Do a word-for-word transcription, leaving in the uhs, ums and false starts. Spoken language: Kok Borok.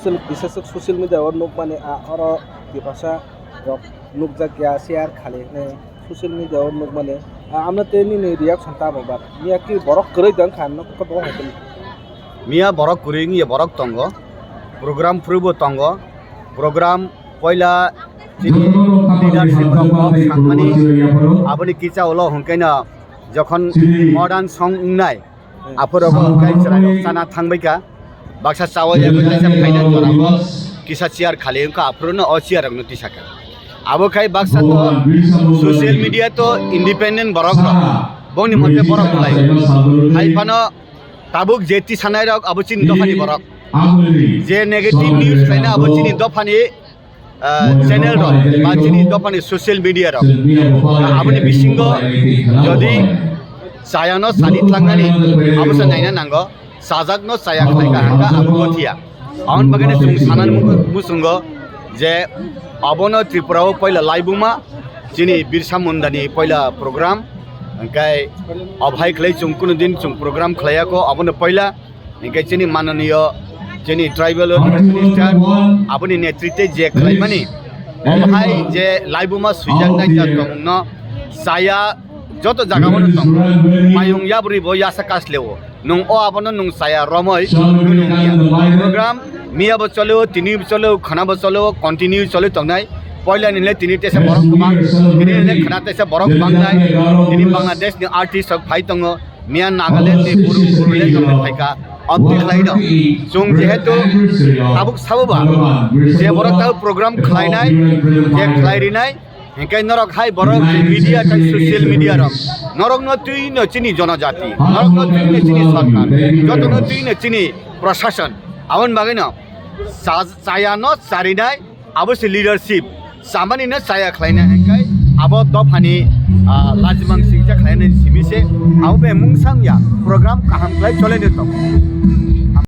Biseswk social media o nukmani, a, oro Tiprasa rok nukjakya share khali hinwi social media o nukmani, a, amno tei nini reaction tamo ba? Miya ki borok kwrwi dong kha, no kok bo hai. Miya borok kwrwi wngya borok tongo, program phuru bo tongo, program poila chini leadership rok kok sangmani, aboni kisa ulo hwnkhe no jokhon modern song wngnai, aphuru bo hwnkhe chwrai rok chana thangbai kha, baksa chawi ya kaisa phaina jora bo kisa chair khali wngkha, aphuru no o chair rok no tisa kha. Abo khai baksa to social media to independent borok rok, bongni mote borok khlai. Hai phano tabuk je tisanai rok abo chini dophani borok. Je negative news khlaina abo chini dophani, ah, channel rok ba chini dophani social media rok. Aboni bisingo jodi chayano sani tlangnani abo se naina nango. Sajakno chaya khlai ka hangka abo gothiya. Aboni bagwi no chwng sanani muchungo je abono Tripura o poila laibuma chini Birsa Mundani poila program, hwnkhe obhai khlai chwng kuno din chwng program khlaiya kho, abono poila hwnkhe chini mananiyo chini tribal minister aboni netritwe je khlaimani, omo hai je laibuma swijak nai tongmungno chaya. Joto jaga o tong. Mayung yabri bo yasa kasleo. Nung o abono nung saya romoi. Program miya bo choleo, tini bo choleo, khana bo choleo, continue choli tongnai. Poila nile tini tesa borok kwbang, tini nile khana tesa borok bangnai. Tini Bangladesh ni artist rok phai tongo. Miya Nagaland ni buru buru le tong phaika. Amtwi khlai no. Chung jehetu tabuk sabo ba. Je borok tabuk program khlainai, je khlai rinai. Hingke norok hai borok media tei social media rok, norokno twi no chini jonojati, norokno twi no chini sorkar, jotono twi no chini prosason. Aboni bagwi no cha-, chaya no charinai, abo se leadership. Samani no chaya khlainai hingke abo dophani, ah, lajimang singcha khlainai simi se, abo be mungsang ya program kaham khlai chole de tong.